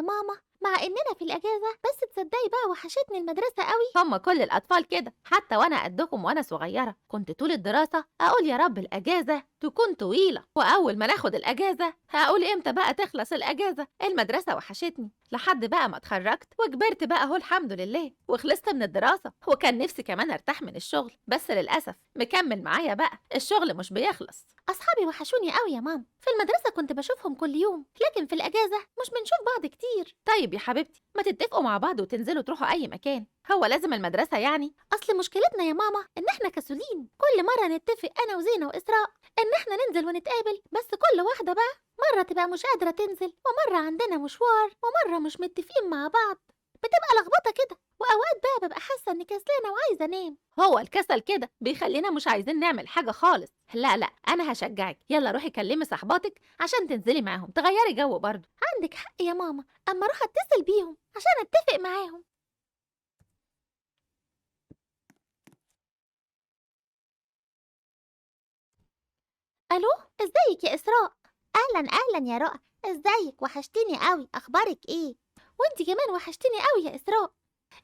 ماما، مع إننا في الأجازة، بس تصدقي بقى وحشتني المدرسة قوي. هما كل الأطفال كده، حتى وأنا قدكم وأنا صغيرة كنت طول الدراسة أقول يا رب الأجازة تكون طويلة، وأول ما ناخد الأجازة هقول إمتى بقى تخلص الأجازة، المدرسة وحشتني. لحد بقى ما اتخرجت وكبرت بقى أهو الحمد لله، وخلصت من الدراسة، وكان نفسي كمان أرتاح من الشغل، بس للأسف مكمل معايا بقى الشغل مش بيخلص. أصحابي وحشوني قوي يا ماما، في المدرسة كنت بشوفهم كل يوم، لكن في الأجازة مش بنشوف بعض كتير. طيب يا حبيبتي، ما تتفقوا مع بعض وتنزلوا تروحوا أي مكان، هو لازم المدرسة يعني؟ أصل مشكلتنا يا ماما إن إحنا كسولين، كل مرة نتفق أنا وزينة وإسراء إن إحنا ننزل ونتقابل، بس كل واحدة بقى مرة تبقى مش قادرة تنزل، ومرة عندنا مشوار، ومرة مش متفقين مع بعض، بتبقى لخبطة كده. وأوقات بقى ببقى حاسة إني كسلانة وعايزة أنام. هو الكسل كده بيخلينا مش عايزين نعمل حاجة خالص. لا لا، أنا هشجعك، يلا روحي كلمي صاحباتك عشان تنزلي معاهم تغيري جو برضه. عندك حق يا ماما، أما أروح أتصل بيهم عشان أتفق معاهم. ألو، إزيك يا إسراء؟ أهلا أهلا يا رؤى، إزيك؟ وحشتيني قوي، أخبارك إيه؟ وإنتي كمان وحشتيني قوي يا إسراء.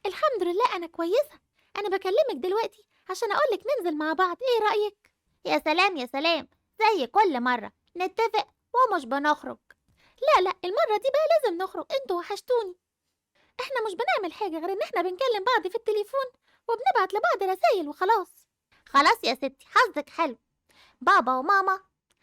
الحمد لله أنا كويسة، أنا بكلمك دلوقتي عشان أقولك ننزل مع بعض، إيه رأيك؟ يا سلام يا سلام، زي كل مرة نتفق ومش بنخرج. لا لا، المرة دي بقى لازم نخرج، انتوا وحشتوني. احنا مش بنعمل حاجة غير إن احنا بنكلم بعض في التليفون وبنبعت لبعض رسايل وخلاص. خلاص يا ستي، حظك حلو، بابا وماما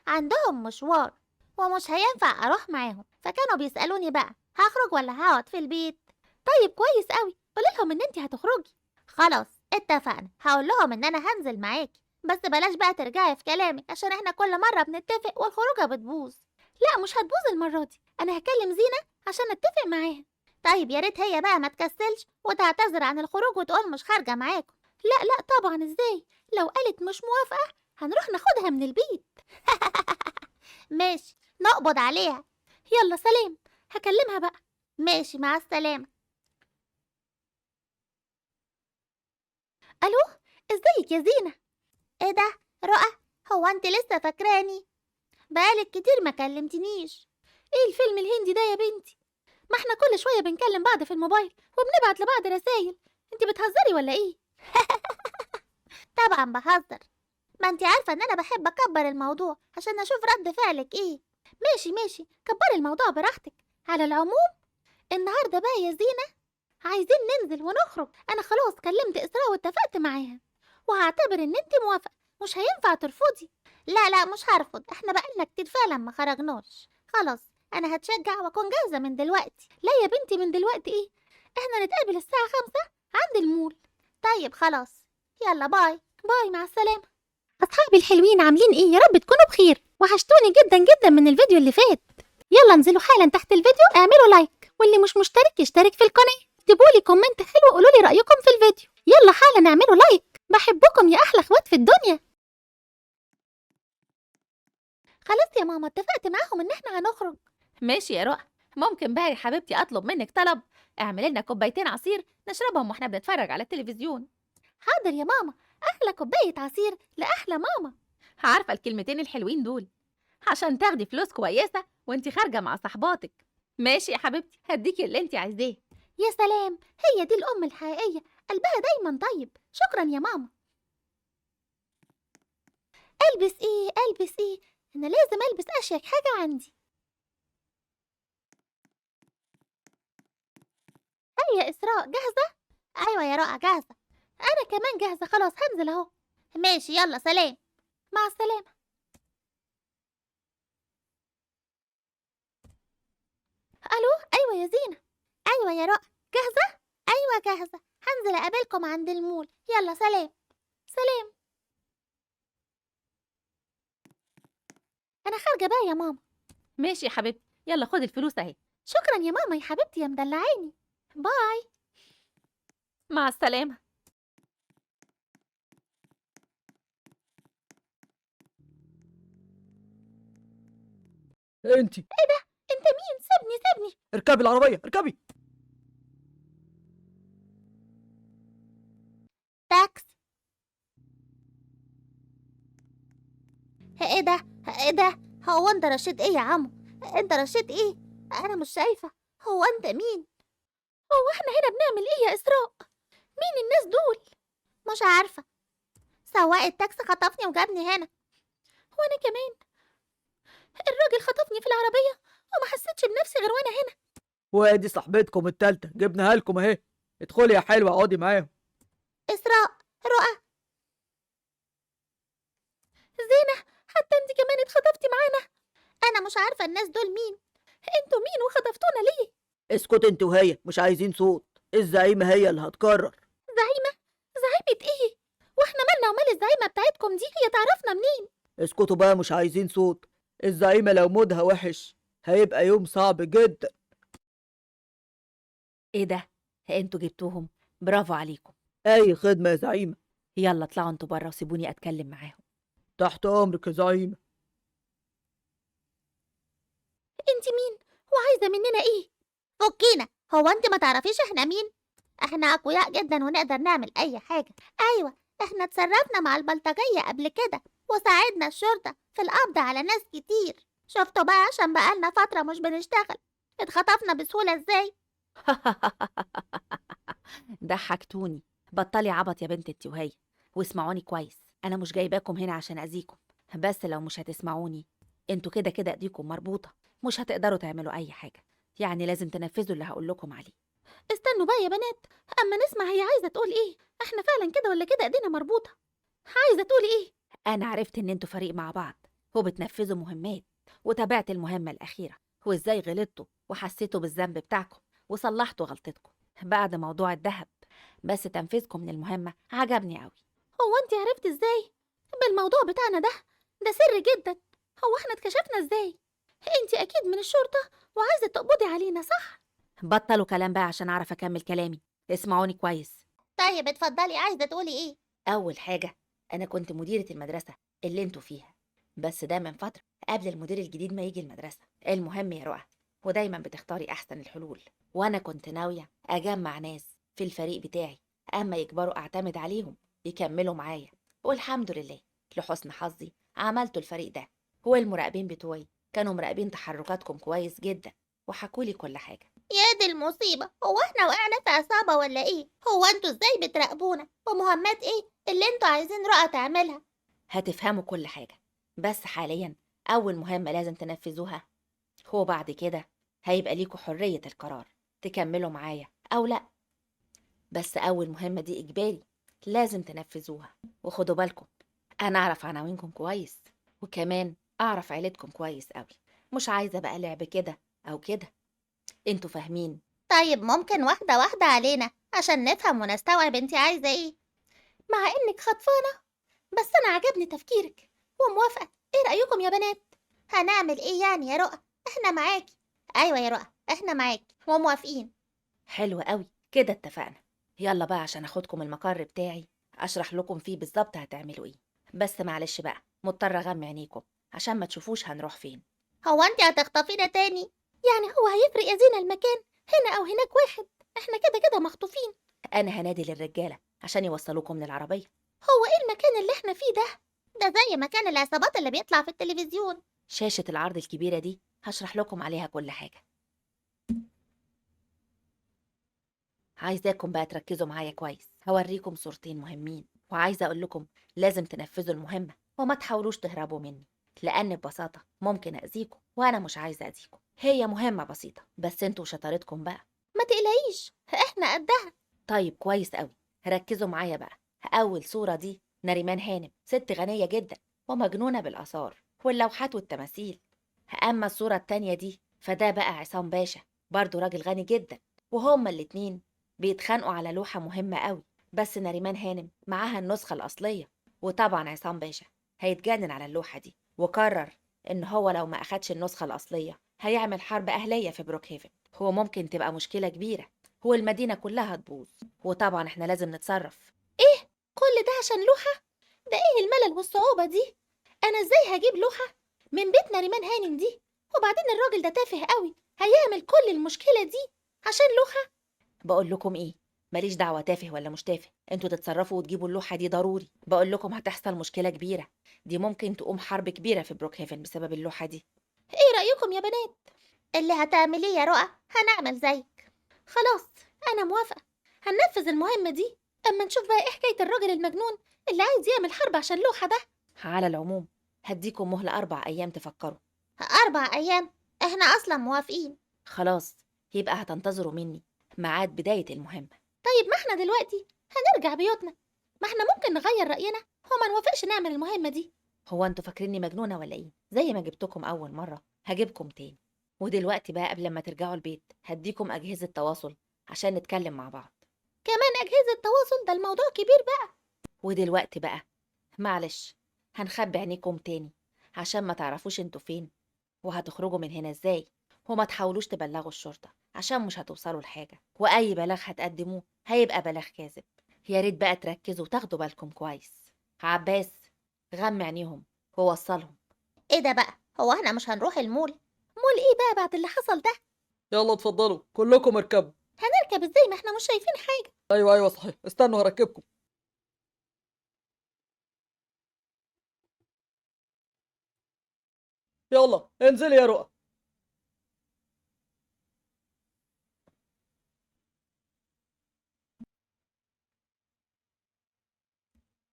عندهم مشوار ومش هينفع أروح معاهم، فكانوا بيسألوني بقى هخرج ولا هقعد في البيت. طيب كويس قوي، قولي لهم إن انتي هتخرجي. خلاص اتفقنا، هقول لهم إن أنا هنزل معاكي، بس بلاش بقى ترجعي في كلامك عشان احنا كل مرة بنتفق والخروجة بتبوظ. لا مش هتبوظ المرة دي، أنا هكلم زينة عشان أتفق معاها. طيب يا ريت هي بقى ما تكسلش وتعتذر عن الخروج وتقول مش خارجة معاكم. لا لا طبعا، ازاي؟ لو قالت مش موافقة هنروح ناخدها من البيت. ماشي، نقبض عليها. يلا سلام، هكلمها بقى. ماشي، مع السلامة. ألو، ازيك يا زينة؟ ايه ده رؤى، هو انت لسه فاكراني؟ بقالك كتير ما كلمتنيش. ايه الفيلم الهندي ده يا بنتي؟ ما احنا كل شوية بنكلم بعض في الموبايل وبنبعت لبعض رسايل، انت بتهزري ولا ايه؟ طبعا بهزر، ما انت عارفة ان انا بحب اكبر الموضوع عشان اشوف رد فعلك ايه. ماشي ماشي، كبري الموضوع براحتك. على العموم النهاردة بقى يا زينة عايزين ننزل ونخرج، انا خلاص كلمت اسراء واتفقت معاها، وهعتبر ان انت موافقة، مش هينفع ترفضي. لا لا مش هرفض، احنا بقالنا كتير فعلا ما خرجناش. خلاص انا هتشجع واكون جاهزة من دلوقتي. لا يا بنتي، من دلوقتي ايه؟ احنا نتقابل الساعة 5 عند المول. طيب خلاص، يلا bye bye، مع السلامة. اصحابي الحلوين عاملين ايه؟ يا رب تكونوا بخير، وحشتوني جدا جدا من الفيديو اللي فات. يلا انزلوا حالا تحت الفيديو اعملوا like، واللي مش مشترك يشترك في القناة، اكتبوا لي comment حلو وقولوا لي رأيكم في الفيديو. يلا حالا اعملوا like، بحبكم يا احلى اخوات في الدنيا. خلاص يا ماما، اتفقت معاهم ان احنا هنخرج. ماشي يا رؤى، ممكن بقى يا حبيبتي اطلب منك طلب؟ اعملي لنا كوبايتين عصير نشربهم واحنا بنتفرج على التلفزيون. حاضر يا ماما، احلى كوباية عصير لاحلى ماما. عارفة الكلمتين الحلوين دول عشان تاخدي فلوس كويسة وانتي خارجة مع صاحباتك. ماشي يا حبيبتي، هديكي اللي انتي عايزاه. يا سلام، هي دي الأم الحقيقية، قلبها دايما طيب. شكرا يا ماما. ألبس إيه؟ ألبس إيه؟ أنا لازم ألبس أشيك حاجة عندي. هيا يا إسراء، جاهزة؟ أيوة يا رؤى جاهزة. أنا كمان جاهزة، خلاص هنزل أهو. ماشي يلا سلام، مع السلامة. ألو، أيوة يا زينة. أيوة يا رؤى، جاهزة؟ أيوة جاهزة، هنزل أقابلكم عند المول. يلا سلام. سلام. أنا خارجة بقى يا ماما. ماشي يا حبيبتي، يلا خدي الفلوس أهي. شكرا يا ماما يا حبيبتي يا مدلعاني. باي. مع السلامة. انتي ايه ده؟ انت مين؟ سيبني سيبني. اركبي العربية، اركبي. تاكسي. ايه ده؟ ايه ده؟ هو انت رشيت ايه يا عمو؟ انت رشيت ايه؟ انا مش شايفة. هو انت مين؟ هو احنا هنا بنعمل ايه يا اسراء؟ مين الناس دول؟ مش عارفة، سواق التاكسي خطفني وجابني هنا. وانا كمان الراجل خطفني في العربية وما حسيتش بنفسي غير وانا هنا. وادي صاحبتكم التالتة جبناها لكم اهي، ادخلي يا حلوة اقعدي معاهم. اسراء، رؤى، زينة، حتى انت كمان اتخطفتي معانا. انا مش عارفة الناس دول مين، انتوا مين وخطفتونا ليه؟ اسكت انت وهي، مش عايزين صوت، الزعيمة هي اللي هتقرر. زعيمة؟ زعيمة ايه؟ واحنا مالنا ومال الزعيمة بتاعتكم دي؟ هي تعرفنا منين؟ اسكتوا بقى، مش عايزين صوت. الزعيمة لو مودها وحش هيبقى يوم صعب جدا. ايه ده؟ انتوا جبتوهم؟ برافو عليكم. اي خدمة يا زعيمة. يلا اطلعوا انتوا بره وسيبوني اتكلم معاهم. تحت امرك يا زعيمة. انت مين وعايزة مننا ايه؟ فكينا، هو انت ما تعرفيش احنا مين؟ احنا اقوياء جدا ونقدر نعمل اي حاجة. ايوه، احنا اتصرفنا مع البلطجية قبل كده وساعدنا الشرطة في القبض على ناس كتير. شفتوا بقى، عشان بقالنا فترة مش بنشتغل اتخطفنا بسهولة ازاي؟ ضحكتوني. بطلي عبط يا بنت انت وهي، واسمعوني كويس. انا مش جايباكم هنا عشان اذيكم، بس لو مش هتسمعوني انتوا كده كده ايديكم مربوطة، مش هتقدروا تعملوا اي حاجة، يعني لازم تنفذوا اللي هقول لكم عليه. استنوا بقى يا بنات اما نسمع هي عايزة تقول ايه. احنا فعلا كده ولا كده ايدينا مربوطة. عايزة تقول ايه؟ انا عرفت ان انتوا فريق مع بعض وبتنفذوا مهمات، وتابعت المهمة الأخيرة وازاي غلطتوا وحسيتوا بالذنب بتاعكم وصلحتوا غلطتكم بعد موضوع الذهب. بس تنفيذكم للمهمة عجبني قوي. هو انت عرفت ازاي بالموضوع بتاعنا ده؟ ده سر جدا. هو احنا اتكشفنا ازاي؟ انت اكيد من الشرطة وعايزة تقبضي علينا صح؟ بطلوا كلام بقى عشان اعرف اكمل كلامي، اسمعوني كويس. طيب اتفضلي، عايزة تقولي ايه؟ اول حاجة، انا كنت مديرة المدرسة اللي انتوا فيها، بس ده من فترة قبل المدير الجديد ما يجي المدرسة. المهم يا رؤى، ودايما بتختاري احسن الحلول، وانا كنت ناوية اجمع ناس في الفريق بتاعي اما يكبروا اعتمد عليهم يكملوا معايا، والحمد لله لحسن حظي عملتوا الفريق ده. والمراقبين بتوعي كانوا مراقبين تحركاتكم كويس جدا وحكولي كل حاجة. يا دي المصيبة، هو احنا وقعنا في عصابة ولا ايه؟ هو انتوا ازاي بتراقبونا؟ ومهمات ايه اللي انتوا عايزين رؤى تعملها؟ هتفهموا كل حاجة، بس حاليا أول مهمة لازم تنفذوها، هو بعد كده هيبقى ليكوا حرية القرار تكملوا معايا أو لأ. بس أول مهمة دي إجباري لازم تنفذوها. وخدوا بالكم، أنا أعرف عناوينكم كويس، وكمان أعرف عيلتكم كويس أوي. مش عايزة بقى لعب كده أو كده، انتوا فاهمين؟ طيب ممكن واحدة واحدة علينا عشان نفهم ونستوعب انت عايزة ايه؟ مع انك خطفانة بس انا عجبني تفكيرك وموافقة. ايه رأيكم يا بنات؟ هنعمل ايه يعني يا رؤى؟ احنا معاكي. ايوه يا رؤى، احنا معاكي وموافقين. حلو قوي كده، اتفقنا. يلا بقى عشان اخدكم المقر بتاعي اشرح لكم فيه بالظبط هتعملوا ايه. بس معلش بقى مضطرة اغمي عينيكم عشان ما تشوفوش هنروح فين. هو انت هتخطفينا تاني؟ يعني هو هيفرق يا زينة المكان هنا او هناك واحد، احنا كده كده مخطوفين. انا هنادي للرجالة عشان يوصلوكم للعربية. هو ايه المكان اللي احنا فيه ده؟ ده زي مكان العصابات اللي بيطلع في التلفزيون. شاشة العرض الكبيرة دي هشرح لكم عليها كل حاجة. عايزاكم بقى تركزوا معايا كويس، هوريكم صورتين مهمين، وعايزة أقول لكم لازم تنفذوا المهمة وما تحاولوش تهربوا مني، لأن ببساطة ممكن أذيكم وأنا مش عايزة أذيكم. هي مهمة بسيطة، بس انتوا شطارتكم بقى. ما تقلقيش، احنا قدها. طيب كويس قوي، ركزوا معايا بقى. أول صورة دي نريمان هانم، ست غنية جدا ومجنونة بالآثار واللوحات والتماثيل. أما الصورة التانية دي فده بقى عصام باشا، برضه راجل غني جدا، وهما الاتنين بيتخانقوا على لوحة مهمة قوي، بس نريمان هانم معاها النسخة الأصلية، وطبعا عصام باشا هيتجنن على اللوحة دي، وقرر إن هو لو ما أخدش النسخة الأصلية هيعمل حرب أهلية في بروك هيفن، هو ممكن تبقى مشكلة كبيرة والمدينة كلها هتبوظ، وطبعا احنا لازم نتصرف. إيه؟ كل ده عشان لوحة؟ ده إيه الملل والصعوبة دي؟ أنا إزاي هجيب لوحة من بيت نريمان هانم دي؟ وبعدين الراجل ده تافه قوي، هيعمل كل المشكلة دي عشان لوحة؟ بقول لكم إيه، ماليش دعوة تافه ولا مش تافه، انتوا تتصرفوا وتجيبوا اللوحة دي ضروري. بقول لكم هتحصل مشكلة كبيرة، دي ممكن تقوم حرب كبيرة في بروك هيفن بسبب اللوحة دي. ايه رأيكم يا بنات؟ اللي هتعمليه يا رؤى هنعمل زيك. خلاص أنا موافقة، هننفذ المهمة دي. أما نشوف بقى إيه حكاية الراجل المجنون اللي عايز يعمل حرب عشان لوحة ده. على العموم هديكم مهلة 4 أيام تفكروا. 4 أيام؟ إحنا أصلا موافقين. خلاص يبقى هتنتظروا مني ميعاد بداية المهمة. طيب ما احنا دلوقتي هنرجع بيوتنا، ما احنا ممكن نغير رأينا وما نوافقش نعمل المهمة دي. هو انتوا فاكريني مجنونة ولا ايه؟ زي ما جبتكم أول مرة هجيبكم تاني. ودلوقتي بقى قبل ما ترجعوا البيت هديكم أجهزة تواصل عشان نتكلم مع بعض. كمان أجهزة تواصل؟ ده الموضوع كبير بقى. ودلوقتي بقى معلش هنخبي عينيكم تاني عشان ما تعرفوش انتوا فين وهتخرجوا من هنا ازاي، وما تحاولوش تبلغوا الشرطة عشان مش هتوصلوا لحاجة، وأي بلاغ هتقدموه هيبقى بلاغ كاذب. يا ريت بقى تركزوا وتاخدوا بالكم كويس. عباس غمي عينيهم ووصلهم. ايه ده بقى؟ هو احنا مش هنروح المول؟ مول ايه بقى بعد اللي حصل ده؟ يلا اتفضلوا كلكم اركبوا. هنركب ازاي ما احنا مش شايفين حاجة؟ ايوه صحيح، استنوا هركبكم. يلا انزلي يا رؤى.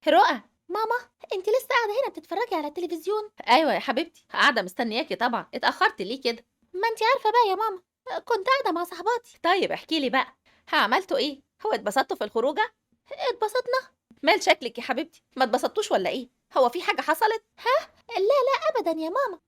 رؤى. ماما انت لسه قاعدة هنا بتتفرجي على التلفزيون؟ ايوه يا حبيبتي قاعدة مستنياكي. طبعا اتاخرتي ليه كده؟ ما انت عارفه بقى يا ماما، كنت قاعدة مع صاحباتي. طيب احكي لي بقى، عملتوا ايه؟ هو اتبسطتوا في الخروجه؟ اتبسطنا. مال شكلك يا حبيبتي، ما اتبسطتوش ولا ايه؟ هو في حاجة حصلت؟ ها؟ لا لا ابدا يا ماما.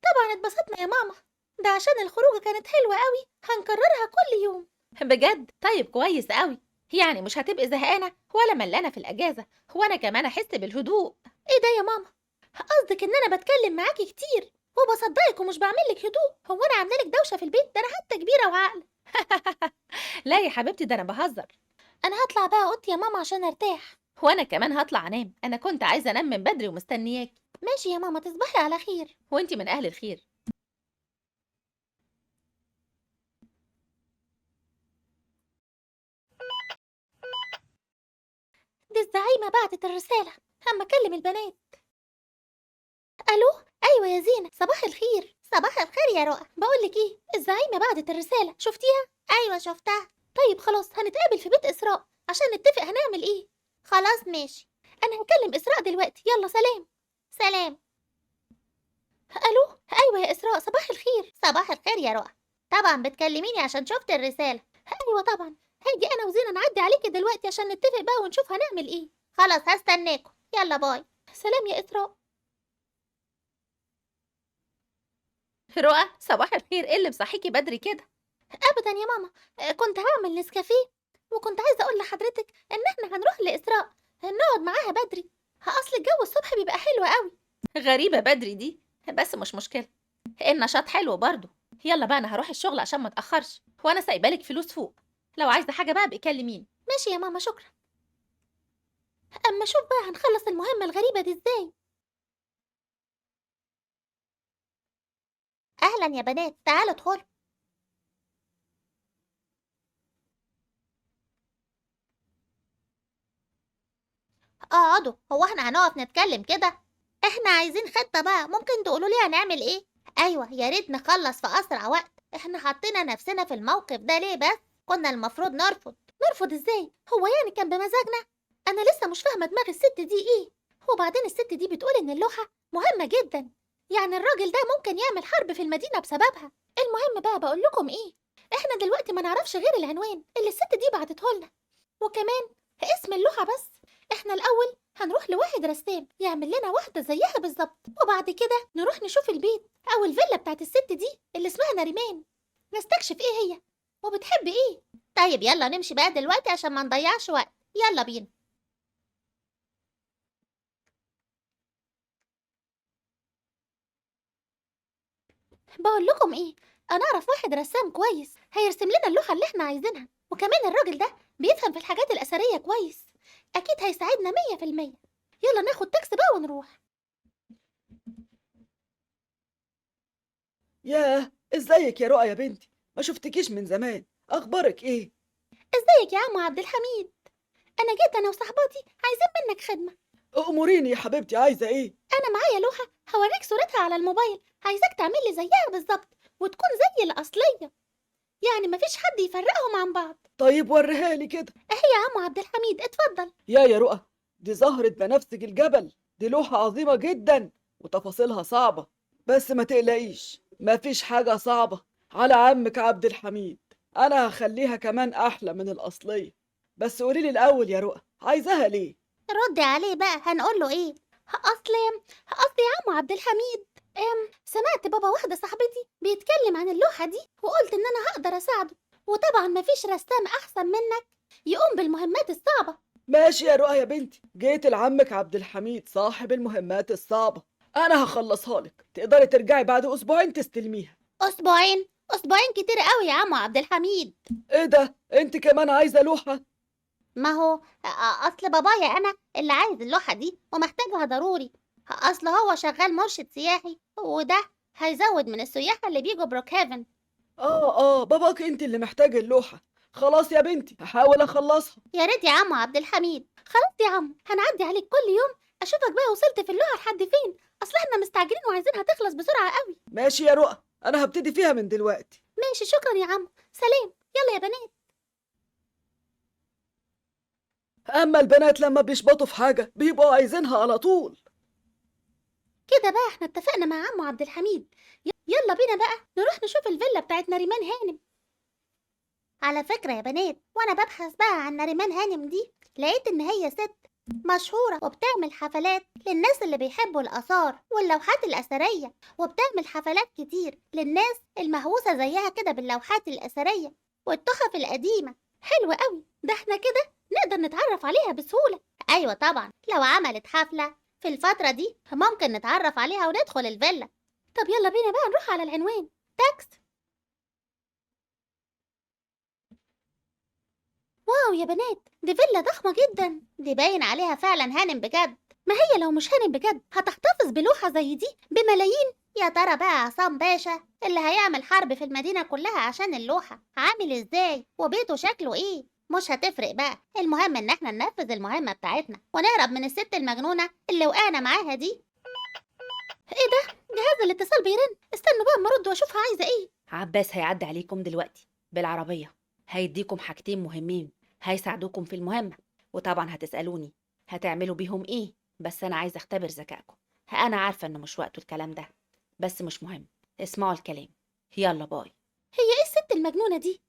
طبعا اتبسطنا يا ماما، ده عشان الخروجه كانت حلوة قوي، هنكررها كل يوم. بجد؟ طيب كويس قوي، يعني مش هتبقي زهقانه ولا ملانة في الاجازة، وانا كمان احس بالهدوء. ايه ده يا ماما؟ قصدك ان انا بتكلم معاكي كتير وبصدقك ومش بعمل لك هدوء؟ هو انا عامله لك دوشه في البيت؟ ده انا حتى كبيرة وعاقله. لا يا حبيبتي ده انا بهزر. انا هطلع بقى اوضتي يا ماما عشان ارتاح. وانا كمان هطلع انام، انا كنت عايزه انام من بدري ومستنياكي. ماشي يا ماما، تصبحي على خير. وانتي من اهل الخير. دي الزعيمه بعتت الرسالة، اما اكلم البنات. الو، ايوه يا زينة، صباح الخير. صباح الخير يا رؤى. بقول لك ايه، الزعيمه بعتت الرسالة، شفتيها؟ ايوه شفتها. طيب خلاص هنتقابل في بيت اسراء عشان نتفق هنعمل ايه. خلاص ماشي، انا هكلم اسراء دلوقتي. يلا سلام. سلام. الو، ايوه يا اسراء، صباح الخير. صباح الخير يا رؤى. طبعا بتكلميني عشان شفت الرسالة. ايوه طبعا، هاجي انا وزينه نعدي عليكي دلوقتي عشان نتفق بقى ونشوف هنعمل ايه. خلاص هستناكم، يلا باي. سلام يا اسراء. رؤى صباح الخير، ايه اللي مصحيكي بدري كده؟ ابدا يا ماما، كنت هعمل نسكافيه وكنت عايزه اقول لحضرتك ان احنا هنروح لاسراء نقعد معاها بدري، اصل الجو الصبح بيبقى حلو قوي. غريبة بدري دي، بس مش مشكلة، النشاط حلو برضو. يلا بقى انا هروح الشغل عشان ما اتاخرش، وانا سايبالك فلوس فوق، لو عايزه حاجة بقى بكلميني. ماشي يا ماما شكرا. اما شوف بقى هنخلص المهمة الغريبة دي ازاي. اهلا يا بنات، تعالوا ادخلوا. اقعدوا، هو احنا هنقف نتكلم كده؟ احنا عايزين خطه بقى، ممكن تقولوا لي هنعمل ايه؟ ايوه يا ريت نخلص في اسرع وقت، احنا حطينا نفسنا في الموقف ده ليه بس؟ كنا المفروض نرفض. نرفض ازاي؟ هو يعني كان بمزاجنا؟ انا لسه مش فاهمه دماغ الست دي ايه. وبعدين الست دي بتقول ان اللوحة مهمة جدا، يعني الراجل ده ممكن يعمل حرب في المدينة بسببها. المهم بقى بقول لكم ايه، احنا دلوقتي ما نعرفش غير العنوان اللي الست دي بعتته لنا، وكمان اسم اللوحة بس. احنا الاول هنروح لواحد رسام يعمل لنا واحدة زيها بالظبط، وبعد كده نروح نشوف البيت او الفيلا بتاعت الست دي اللي اسمها نريمان، نستكشف ايه هي وبتحب ايه. طيب يلا نمشي بقى دلوقتي عشان ما نضيعش وقت، يلا بينا. بقول لكم ايه، انا اعرف واحد رسام كويس هيرسم لنا اللوحة اللي احنا عايزينها، وكمان الراجل ده بيفهم في الحاجات الاثرية كويس، اكيد هيساعدنا 100%. يلا ناخد تاكسي بقى ونروح. ياه ازيك يا رؤى يا بنتي، ما شفتكيش من زمان، اخبارك ايه؟ ازيك يا عم عبد الحميد، انا جيت انا وصاحباتي عايزين منك خدمة. اموريني يا حبيبتي، عايزه ايه؟ انا معايا لوحة هوريك صورتها على الموبايل، عايزاك تعمل لي زيها بالظبط وتكون زي الأصلية، يعني مفيش حد يفرقهم عن بعض. طيب وريها لي كده. اهي يا عمو عبد الحميد، اتفضل. يا رؤى، دي زهرة بنفسج الجبل، دي لوحة عظيمة جدا وتفاصيلها صعبة، بس ما تقلقيش، مفيش حاجة صعبة على عمك عبد الحميد، أنا هخليها كمان أحلى من الأصلية. بس قوليلي الأول يا رؤى، عايزاها ليه؟ ردي عليه بقى، هنقول له إيه؟ أصل يا عمو عبد الحميد، سمعت بابا واحدة صاحبتي بيتكلم عن اللوحة دي، وقلت إن أنا هقدر أساعده، وطبعا مفيش رسام أحسن منك يقوم بالمهمات الصعبة. ماشي يا رؤى يا بنتي، جيت لعمك عبد الحميد صاحب المهمات الصعبة، أنا هخلصها لك، تقدري ترجعي بعد أسبوعين تستلميها. أسبوعين؟ أسبوعين كتير قوي يا عمو عبد الحميد. إيه ده؟ أنت كمان عايزة لوحة؟ ما هو أصل بابايا أنا اللي عايز اللوحة دي ومحتاجها ضروري، أصل هو شغال مرشد سياحي، وده هيزود من السياح اللي بيجوا بروك هيفن. باباك أنت اللي محتاج اللوحة. خلاص يا بنتي، هحاول أخلصها. يا ريت يا عمو عبد الحميد. خلاص يا عمو، هنعدي عليك كل يوم أشوفك بقى وصلت في اللوحة لحد فين، أصل احنا مستعجلين وعايزينها تخلص بسرعة قوي. ماشي يا رؤى، أنا هبتدي فيها من دلوقتي. ماشي، شكرا يا عمو، سلام. يلا يا بنات. أما البنات لما بيشبطوا في حاجة بيبقوا عايزينها على طول. كده بقى احنا اتفقنا مع عمو عبد الحميد، يلا بينا بقى نروح نشوف الفيلا بتاعت نريمان هانم. على فكرة يا بنات، وانا ببحث بقى عن نريمان هانم دي، لقيت ان هي ست مشهورة وبتعمل حفلات للناس اللي بيحبوا الآثار واللوحات الأثرية، وبتعمل حفلات كتير للناس المهووسة زيها كده باللوحات الأثرية والتحف القديمة. حلوة قوي، ده احنا كده نقدر نتعرف عليها بسهولة. أيوة طبعا، لو عملت حفلة في الفترة دي ممكن نتعرف عليها وندخل الفيلا. طب يلا بينا بقى نروح على العنوان. تاكس. wow يا بنات، دي فيلا ضخمة جدا، دي باين عليها فعلا هانم بجد. ما هي لو مش هانم بجد هتحتفظ بلوحة زي دي بملايين؟ يا ترى بقى عصام باشا اللي هيعمل حرب في المدينة كلها عشان اللوحة عامل ازاي وبيته شكله ايه؟ مش هتفرق بقى، المهم ان احنا ننفذ المهمة بتاعتنا ونهرب من الست المجنونة اللي وقعنا معاها دي. ايه ده؟ جهاز الاتصال بيرن، استنوا بقى اما ارد واشوفها عايزة ايه. عباس هيعدي عليكم دلوقتي بالعربية، هيديكم حاجتين مهمين هيساعدوكم في المهمة، وطبعا هتسألوني هتعملوا بيهم ايه، بس انا عايزة اختبر ذكائكم. انا عارفة انه مش وقته الكلام ده، بس مش مهم، اسمعوا الكلام. يلا باي. هي ايه الست المجنونة دي؟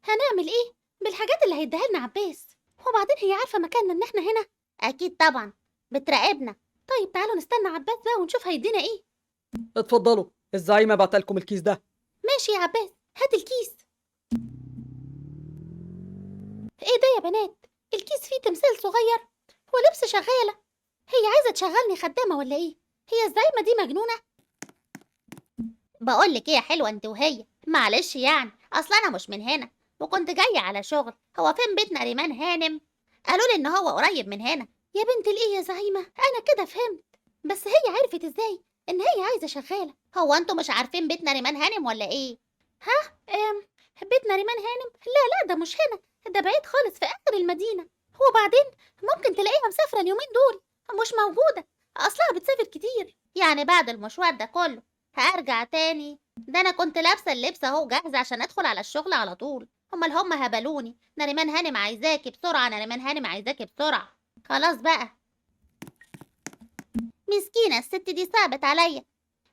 هنعمل ايه بالحاجات اللي هيديها لنا عباس؟ وبعدين هي عارفة مكاننا ان احنا هنا؟ اكيد طبعا، بتراقبنا. طيب تعالوا نستنى عباس بقى ونشوف هيدينا ايه. اتفضلوا، الزعيمة بعتلكم الكيس ده. ماشي يا عباس، هات الكيس. ايه ده يا بنات؟ الكيس فيه تمثال صغير ولبس شغالة. هي عايزة تشغلني خدامة ولا ايه؟ هي الزعيمة دي مجنونة؟ بقولك ايه يا حلوة انت وهي، معلش يعني، اصل انا مش من هنا وكنت جاية على شغل. هو فين بيت نريمان هانم؟ قالوا لي ان هو قريب من هنا. يا بنت الايه يا زعيمة، انا كده فهمت، بس هي عرفت ازاي ان هي عايزة شغالة؟ هو انتوا مش عارفين بيت نريمان هانم ولا ايه؟ ها؟ بيت نريمان هانم؟ لا لا، ده مش هنا، ده بعيد خالص في اخر المدينة. وبعدين ممكن تلاقيها مسافرة اليومين دول، مش موجودة، اصلها بتسافر كتير. يعني بعد المشوار ده كله هارجع تاني؟ ده انا كنت لابسة اللبس اهو جاهزة عشان ادخل على الشغل على طول. امال هم هبلوني، نريمان هانم عايزاكي بسرعة، نريمان هانم عايزاكي بسرعة. خلاص بقى، مسكينة الست دي صعبت عليا،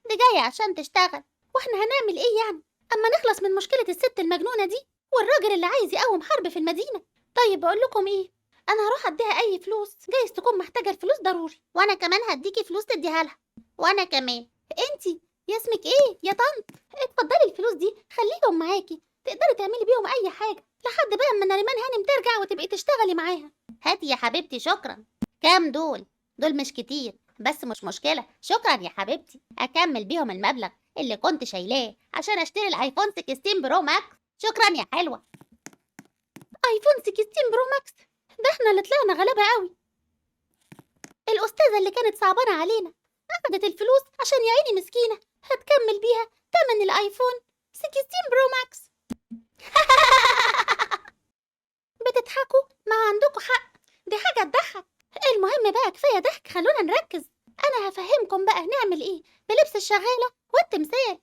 دي جاية عشان تشتغل، واحنا هنعمل ايه يعني اما نخلص من مشكلة الست المجنونة دي والراجل اللي عايز يقوم حرب في المدينة؟ طيب بقول لكم ايه، انا هروح اديها اي فلوس، جايز تكون محتاجة الفلوس ضروري. وانا كمان هديكي فلوس تديها لها. وانا كمان. انتي يا اسمك ايه يا طنط؟ اتفضلي الفلوس دي، خليهم معاكي، تقدري تعملي بيهم اي حاجة لحد بقى اما نريمان هانم ترجع وتبقي تشتغلي معاها. هاتي يا حبيبتي، شكرا. كام دول؟ دول مش كتير بس مش مشكلة، شكرا يا حبيبتي، اكمل بيهم المبلغ اللي كنت شايلاه عشان اشتري ال iPhone 16 Pro Max. شكرا يا حلوة. iPhone 16 Pro Max؟ ده احنا اللي طلعنا غلابة قوي. الاستاذة اللي كانت صعبانه علينا اخدت الفلوس عشان يا عيني مسكينه هتكمل بيها تمن ال iPhone 16 Pro Max. بتضحكوا؟ ما عندكوا حق، دي حاجة تضحك. المهم بقى كفاية ضحك، خلونا نركز. انا هفهمكم بقى نعمل ايه بلبس الشغاله والتمثال.